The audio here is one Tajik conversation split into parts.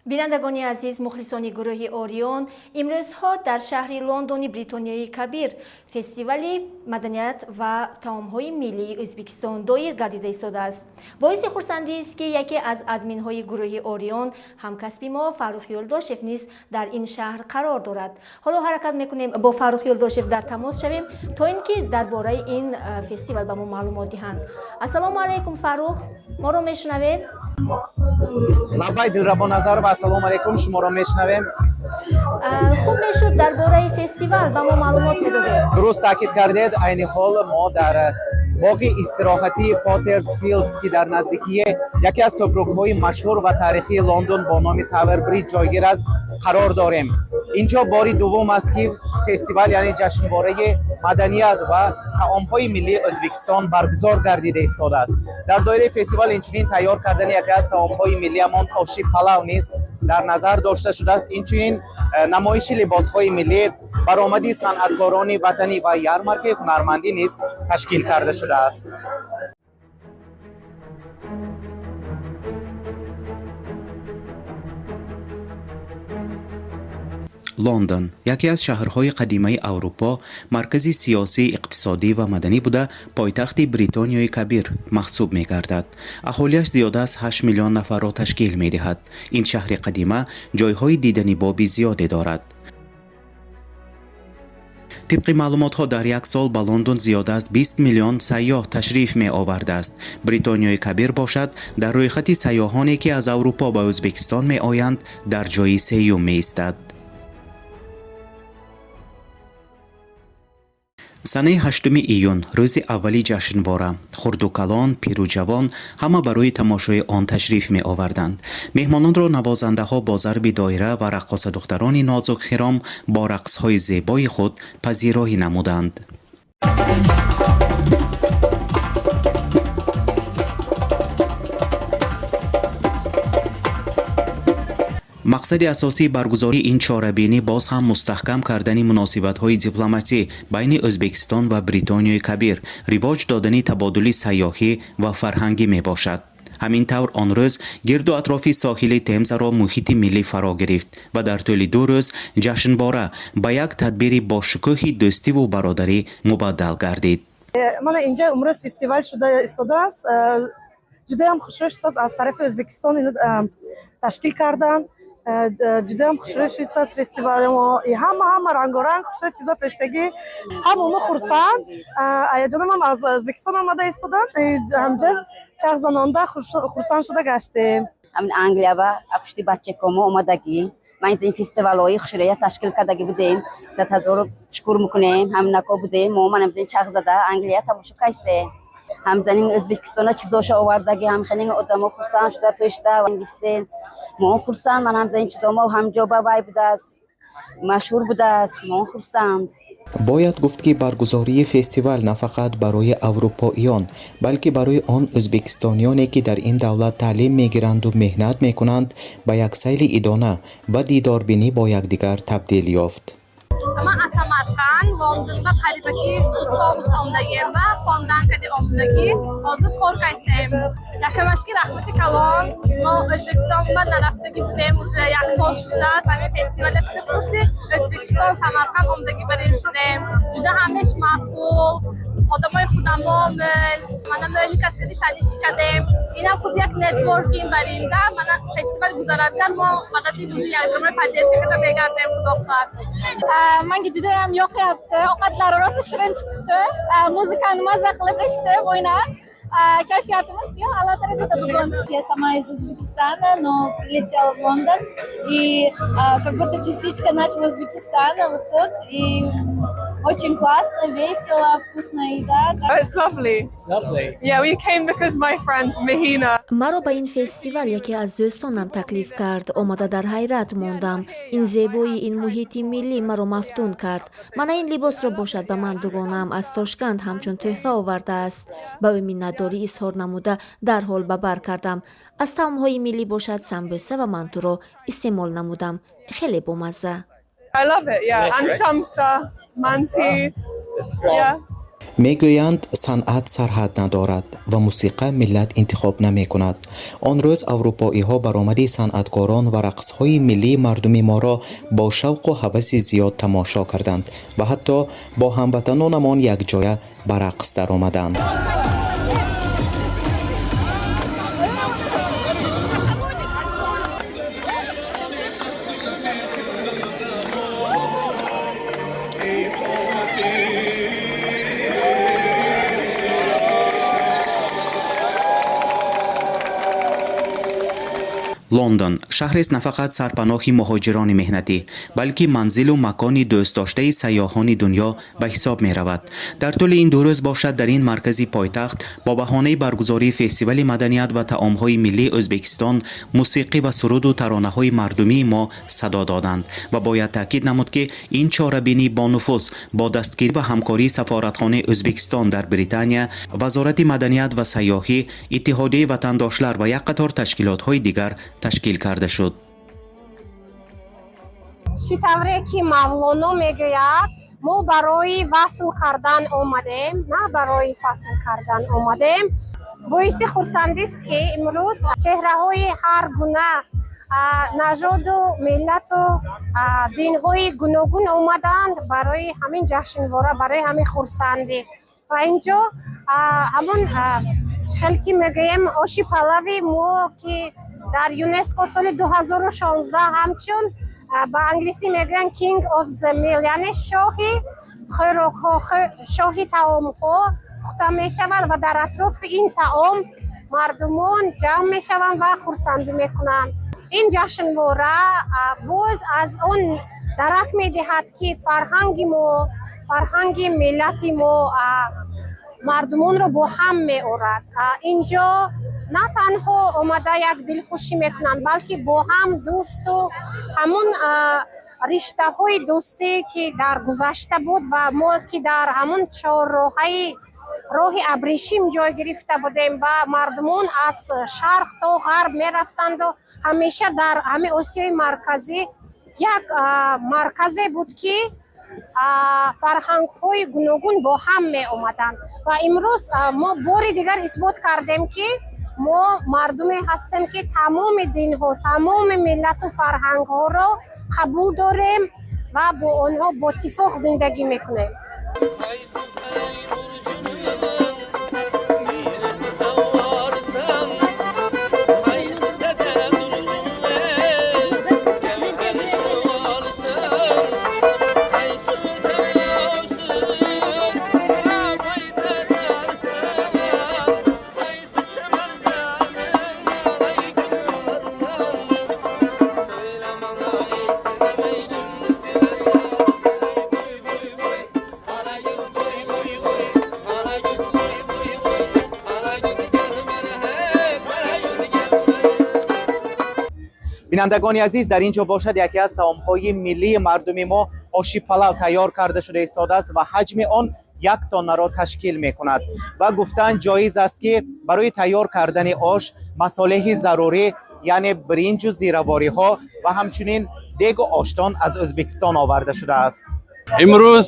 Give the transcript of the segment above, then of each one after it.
Бинандагони азиз, мухлисони гурӯҳи Орион, имрӯзҳо дар шаҳри Лондони Бритониёи Кабир фестивали маданият ва таомҳои миллии Ӯзбекистон доир гардида истодааст. Боиси хурсандист, ки яке аз админҳои гурӯҳи Орион, ҳамкасби мо Фаррух Юлдошев низ дар ин шаҳр қарор дорад. Ҳоло ҳаракат мекунем, бо Фаррух Юлдошев дар тамос шавем, то ин ки дар бораи ин фестивал ба мо маълумот диҳанд. Ассалому алайкум, Фаррух, моро мешунавед? Лаббай, Дилрабо Назарова, ассалому алайкум, шуморо мешунавем. Хуб мешуд, дар бораи фестивал ба мо маълумот медодед. Дуруст таъкид кардед, айни ҳол мо дар боғи истироҳатии Поттерс Филдс, ки дар наздикии яке аз кӯпрукҳои машҳур ва таърихии Лондон бо номи Тавер Бриҷ ҷойгир аст, қарор дорем. Инҷо бори дуввум аст, ки фестивал, яъне ҷашнвораи маданият ва таомҳои миллии Ӯзбекистон баргузор гардида истодааст. Дар доираи фестивал инчунин тайёр кардани яке аз таомҳои миллиамон, оши палав, низ дар назар дошта шудааст. Инчунин намоиши либосҳои миллӣ, баромади санъаткорони ватанӣ ва ярмаркаи ҳунармандӣ низ ташкил карда шудааст. Лондон яке аз шаҳрҳои қадимаи Аврупо, маркази сиёсӣ, иқтисодӣ ва маданӣ буда, пойтахти Бритониёи Кабир маҳсуб мегардад. Аҳолиаш зиёда аз 8 миллион нафарро ташкил медиҳад. Ин шаҳри қадима ҷойҳои диданибоби зиёде дорад. Тибқи маълумотҳо, дар як сол ба Лондон зиёда аз 20 миллион сайёҳ ташриф меовардааст. Бритониёи Кабир бошад, дар рӯйхати сайёҳоне, ки аз Аврупо ба Ӯзбекистон меоянд, дар ҷои сеюм меистад. Санаи 8 июн, рӯзи аввали ҷашнвора, хурду калон, пиру ҷавон ҳама барои тамошои он ташриф меоварданд. Меҳмононро навозандаҳо бо зарби доира ва раққосадухтарони нозукхиром бо рақсҳои зебои худ пазироҳӣ намуданд. Мақсади асосии баргузории ин чорабинӣ боз ҳам мустаҳкам кардани муносибатҳои дипломатӣ байни Ӯзбекистон ва Бритониёи Кабир, ривоҷ додани табодули сайёҳӣ ва фарҳангӣ мебошад. Ҳамин тавр, он рӯз гирду атрофи соҳили Темзаро муҳити миллӣ фаро гирифт ва дар тӯли 2 рӯз ҷашнвора ба як тадбири бошукӯҳи дӯстиву бародарӣ мубаддал гардид. Мана инҷа имрӯз фестивал шуда истодааст. Ҷудоям хушрӯ шудааст, аз тарафи Ӯзбекистон ино ташкил карданд. Ҷудоям хушрӯ шудааст фестивали мо. Ҳама рангоранг хушрӯ чизо пештагӣ, ҳама мо хурсанд. Аяҷонам аз Ӯзбекистон омада истоданд, ҳамҷа чарх занонда хурсанд шуда гаштем. Ҳамин Англия ва пушти бачакомо омадагӣ, ман ин фестивалҳои хушрӯя ташкил кардагӣ будем, сад ҳазору шукр мекунем, ҳаминако будем мо. Ман ҳамзин чарх зада Англия тамошо кайсе, ҳамзанин Ӯзбекистона чизоша овардаги, ҳамхелин одамо хурсанд шуда пешта гифсен, мо хурсанд. Ман ҳамзанин чизо мо ҳамҷо ба вай будааст, машҳур будааст, мо хурсанд. Бояд гуфт, ки баргузории фестивал на фақат барои аврупоиён, балки барои он ӯзбекистониёне, ки дар ин давлат таълим мегиранду меҳнат мекунанд, ба як сайли идона ва дидорбинӣ бо якдигар табдил ёфт. Ман аз Самарқанд Лондонга қарибаки 2 сол омадагием ва хондан кади омадагӣ, ҳозир кор кардем. Якамаш ки раҳмати калон, мо Ӯзбекистон ба нарафтагӣ будем, уже як сол шудад. Ҳамин фестивале шуда, пушти Ӯзбекистон Самарқанд омадагӣ барин шудем. Ҷуда ҳамеш маъқул, одамои худамо мел, мана мӯли кас кади таниш кардем. Инам худ як нетворкинг баринда. Мана фестивал гузарадгар, мо мадади уже якдигарро поддержка карда мегардем, худо хоҳад. Manga judayam yoqyapti. Ovqatlari rosa shirin chiqibdi. Muzikani maza qilib eshitib, o'ynab, kayfiyatimiz yo a'lo darajada bugun. Я сама из Узбекистана, но прилетела в Лондон. И как будто частичка нашего Узбекистана вот тут. И очень классно, весело, вкусная еда. Oh, it's lovely. It's lovely. Yeah, we came because my friend Mahina Маро ба ин фестивал яке аз дӯстонам таклиф кард. Омада дар ҳайрат мондам. Ин зебоӣ, ин муҳити миллӣ маро мафтун кард. Мана ин либосро бошад, ба ман дугонаам аз Тошканд ҳамчун тӯҳфа овардааст. Ба ӯ миннатдорӣ изҳор намуда, дарҳол ба бар кардам. Аз таомҳои миллӣ бошад, самбӯса ва мантуро истеъмол намудам, хеле бомазза. I love it, yeah. And Delicious. Samsa, manti. It's from Yeah. Мегӯянд, санъат сарҳад надорад ва мусиқа миллат интихоб намекунад. Он рӯз аврупоиҳо баромади санъаткорон ва рақсҳои миллии мардуми моро бо шавқу ҳаваси зиёд тамошо карданд ва ҳатто бо ҳамватанонамон якҷоя ба рақс даромаданд. Лондон шаҳрест на фақат сарпаноҳи муҳоҷирони меҳнатӣ, балки манзилу макони дӯстдоштаи сайёҳони дунё ба ҳисоб меравад. Дар тӯли ин 2 рӯз бошад, дар ин маркази пойтахт бо баҳонаи баргузории фестивали маданият ва таомҳои миллии Ӯзбекистон мусиқӣ ва суруду таронаҳои мардумии мо садо доданд ва бояд таъкид намуд, ки ин чорабинӣ бонуфуз бо дастгирӣ ва ҳамкории сафоратхонаи Ӯзбекистон дар Британия, Вазорати маданият ва сайёҳӣ, Иттиҳодияи ватандошлар ва як қатор ташкилотҳои дигар ташкил карда шуд. Чӣ тавре ки Мавлоно мегӯяд, мо барои васл кардан омадем, на барои фасл кардан омадем. Боиси хурсандист, ки имрӯз чеҳраҳои ҳар гуна нажоду миллату динҳои гуногун омаданд барои ҳамин ҷашнвора, барои ҳамин хурсандӣ. Ва инҷо ҳамон хел ки мегӯем, оши палави мо, ки дар ЮНЕСКО соли 2016 ҳамчун, ба англисӣ мегӯянд, King of the Meal, яъне шоҳи хӯрокҳо, шоҳи таомҳо пухта мешавад ва дар атрофи ин таом мардумон ҷамъ мешаванд ва хурсандӣ мекунанд. Ин ҷашнвора боз аз он дарак медиҳад, ки фарҳанги мо, фарҳанги миллати мо мардумонро бо ҳам меорад. Инҷо на танҳо омада як дилхушӣ мекунанд, балки бо ҳам дӯсту ҳамон риштаҳои дӯстӣ, ки дар гузашта буд ва мо ки дар ҳамон чорроҳаи роҳи абрешим ҷой гирифта будем ва мардумон аз шарқ то ғарб мерафтанду ҳамеша дар ҳамин Осиёи Марказӣ як марказе буд, ки фарҳангҳои гуногун бо ҳам меомаданд. Ва имрӯз мо бори дигар исбот кардем, ки мо мардуме ҳастем, ки тамоми динҳо, тамоми миллату фарҳангҳоро қабул дорем ва бо онҳо бо иттифоқ зиндагӣ мекунем. Бинандагони азиз, дар ин ҷо бошад, яке аз таомҳои миллии мардуми мо, оши палав, тайёр карда шуда истодааст ва ҳаҷми он 1 тоннаро ташкил мекунад. Ва гуфтан ҷоиз аст, ки барои тайёр кардани ош масолеҳи зарурӣ, яъне биринҷу зиравориҳо ва ҳамчунин дегу оштон аз Ӯзбекистон оварда шудааст. Имрӯз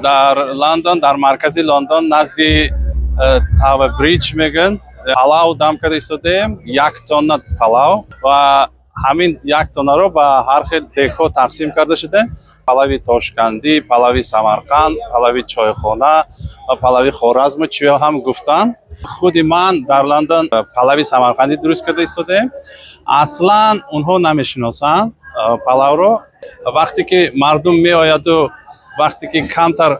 дар Лондон, дар маркази Лондон, назди Тауэр Бриҷ мегӯянд, палав дам карда истодаем, 1 тонна палав, ва ҳамин 1 тоннаро ба ҳар хел дегҳо тақсим карда шудем: палави тошкандӣ, палави Самарқанд, палави чойхона ва палави Хоразму чиё ҳам гуфтанд. Худи ман дар Лондон палави самарқандӣ дуруст карда истодаем. Аслан онҳо намешиносанд палавро. Вақте ки мардум меояду вақте ки камтар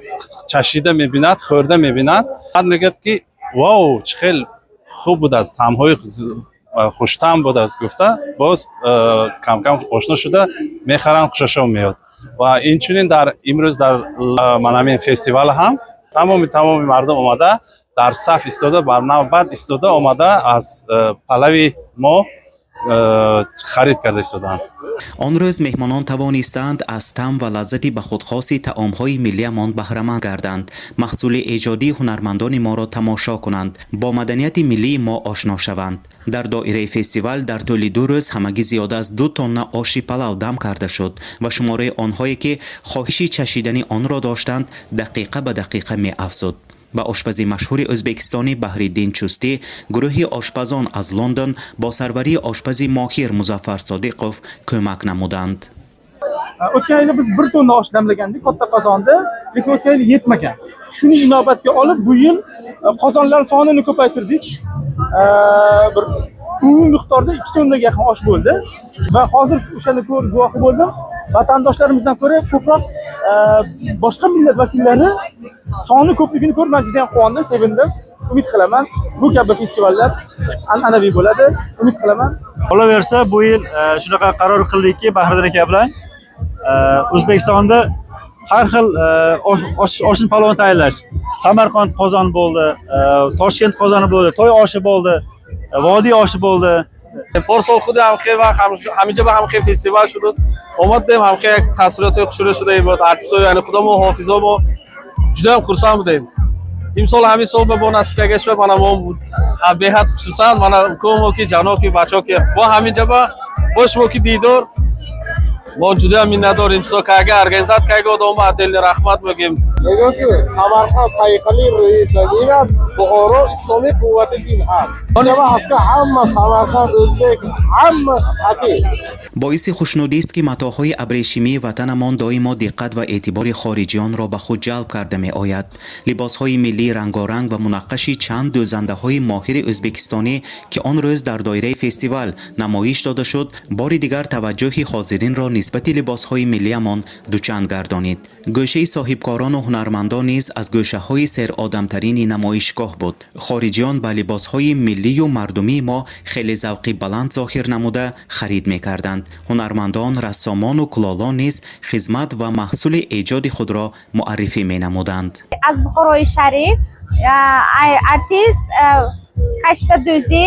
чашида мебинад, хӯрда мебинад, баъд мегӯяд, ки вау, чӣ хел хуб будааст, таъмҳои хуштаъм будааст гуфта, боз камкам ошно шуда мехаранд, хушашон меояд. Ва инчунин дар имрӯз дар манамин фестивал ҳам тамоми мардум омада, дар саф истода, бар навбат истода омада, аз палави мо харид карда истодаанд. Он рӯз меҳмонон тавонистанд аз таъм ва лаззати ба худ хоси таомҳои миллиамон баҳраманд гарданд, маҳсули эҷодии ҳунармандони моро тамошо кунанд, бо маданияти миллии мо ошно шаванд. Дар доираи фестивал дар тӯли 2 рӯз ҳамагӣ зиёда аз 2 тонна оши палав дам карда шуд ва шумораи онҳое, ки хоҳиши чашидани онро доштанд, дақиқа ба дақиқа меафзуд. Ба ошпази машҳури ӯзбекистонӣ Баҳриддин Чустӣ гурӯҳи ошпазон аз Лондон бо сарварии ошпази моҳир Музаффар Содиқов кӯмак намуданд. O'tgan yili biz 1 tonna osh damlagandik katta qozonda, lekin o'tgan yili yetmagan. Shuni inobatga olib bu yil qozonlar sonini ko'paytirdik. Bir umumiy miqdorda 2 tonnaga yaqin osh bo'ldi va hozir o'shani ko'rib guvohi bo'ldim. Vatandoshlarimizdan ko'ra ko'proq boshqa millat vakillari soni ko'pligini ko'rib, man juda ham quvondim, sevindim. Umid qilaman, bu kabi festivallar an'anaviy bo'ladi, umid qilaman. Qolaversa, bu yil shunaqa qaror qildikki, Bahriddin aka bilan O'zbekistonda har xil oshni, palovni tayyorlash. Samarqand qozoni bo'ldi, Toshkent qozoni bo'ldi, to'y oshi bo'ldi, vodiy oshi bo'ldi. Парсол худи ҳамхе ва ҳаминҷа ба ҳамхе фестивал шуд, омадем, ҳамхе як таъсироти хушрӯ шуда буд. Артистҳо, яъне худамо, ҳофизо, мо ҷудоям хурсанд будем. Имсол ҳамин сол ба бо насиб кага шуд, мана мо беҳад, хусусан мана укомо ки, ҷано ки, бачо ки бо ҳаминҷа ба бо шумо ки дидор, мо ҷудоям миннатдорем. Чизо кага организат кага одам, отдельно раҳмат мегӯем. Мегӯям, ки Самарқанд сайқали рӯи замин аст, Бухоро исломӣ қуввати дин ҳаст. Ҷаба ҳаст, ки ҳама Самарқанд ӯзбек, ҳама ҳати. Боиси хушнудист, ки матоъҳои абрешимии ватанамон доимо диққат ва эътибори хориҷиёнро ба худ ҷалб карда меояд. Либосҳои миллии рангоранг ва мунаққаши чанд дӯзандаҳои моҳири ӯзбекистонӣ, ки он рӯз дар доираи фестивал намоиш дода шуд, бори дигар таваҷҷӯҳи ҳозиринро нисбати либосҳои миллиамон дучанд гардонид. Гӯшаи соҳибкорону ҳунармандон низ аз гӯшаҳои серодамтарини намоишгоҳ буд. Хориҷиён ба либосҳои миллию мардумии мо хеле завқи баланд зоҳир намуда, харид мекарданд. Ҳунармандон, рассомону кулолон низ хизмат ва маҳсули эҷоди худро муаррифӣ менамуданд. Аз Бухорои Шариф, артист, каштадӯзӣ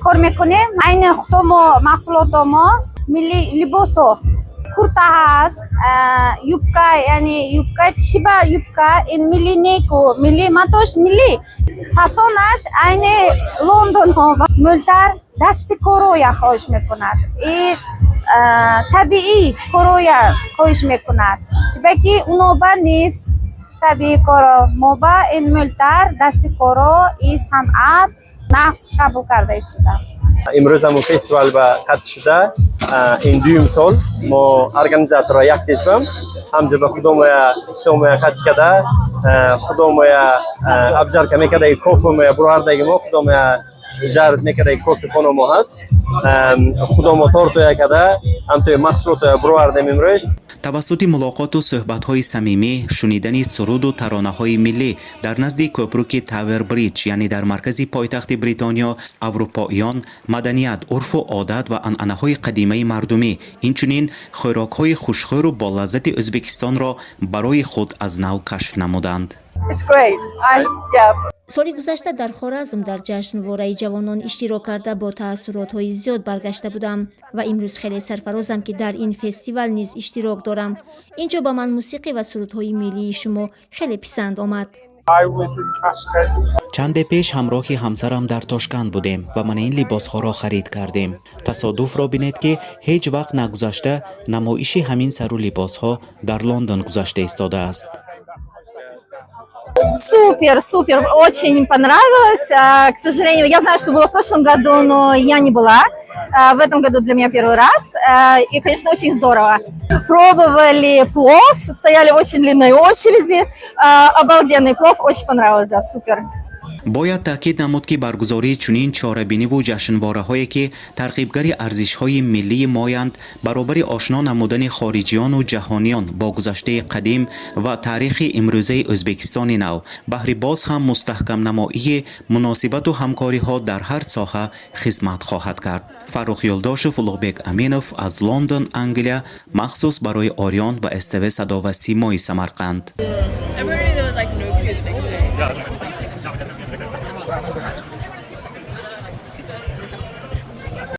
кор мекунем. Айни худомо маҳсулотомо миллӣ, либосо, курта ҳаст, юбка, яъне юбка чиба, юбка ин миллӣ неку миллӣ, матош миллӣ, фасонаш айни Лондонҳо ва мӯлтар дасти короя хоҳиш мекунад и табиӣ короя хоҳиш мекунад, чибаки уноба нест табиӣ коро, моба ин мӯлтар дасти коро и санъат нағз қабул карда истодам. Имрӯз ҳамон фестивал ба қатъ шуда, ин дуюм сол мо организаторро яктешвам, ҳамҷа ба худомоя ҳиссомоя қатъ када, худомоя обжарка мекадаги, кофемоя буровардаги, мо худомоя жарить мекадаги, кофе хонамо ҳаст, худомо тортоя када, ҳамтои маҳсулотоя буровардем имрӯз. Тавассути мулоқоту суҳбатҳои самимӣ, шунидани суруду таронаҳои миллӣ дар назди кӯпруки Тавер Бриҷ, яъне дар маркази пойтахти Бритониё, аврупоиён маданият, урфу одат ва анъанаҳои қадимаи мардумӣ, инчунин хӯрокҳои хушхӯру болаззати Ӯзбекистонро барои худ аз нав кашф намуданд. It's great. I yeah. Соли гузашта дар Хоразм дар ҷашнвораи ҷавонон иштирок карда, бо таассуротҳои зиёд баргашта будам ва имрӯз хеле сарфарозам, ки дар ин фестивал низ иштирок дорам. Ин ҷо ба ман мусиқӣ ва сурудҳои миллии шумо хеле писанд омад. I was in Tashkent. Чанде пеш ҳамроҳи ҳамсарам дар Тошканд будем ва мана ин либосҳоро харид кардем. Тасодуфро бинед, ки ҳеҷ вақт нагузашта намоиши ҳамин сару либосҳо дар Лондон гузашта истодааст. Супер, супер, очень понравилось. К сожалению, я знаю, что было в прошлом году, но я не была. В этом году для меня первый раз. И, конечно, очень здорово. Пробовали плов, стояли в очень длинной очереди. Обалденный плов, очень понравилось, да, супер. Бояд таъкид намуд, ки баргузории чунин чорабиниву ҷашнвораҳое, ки тарғибгари арзишҳои миллии моянд, баробари ошно намудани хориҷиёну ҷаҳониён бо гузаштаи қадим ва таърихи имрӯзаи Ӯзбекистони нав, баҳри боз ҳам мустаҳкамнамоии муносибату ҳамкориҳо дар ҳар соҳа хизмат хоҳад кард. Фаррух Юлдошев, Улуғбек Аминов аз Лондон, Англия, махсус барои Ориён ва СТВ Садо ва Симои Самарқанд. Apparently there was like no queue the next day.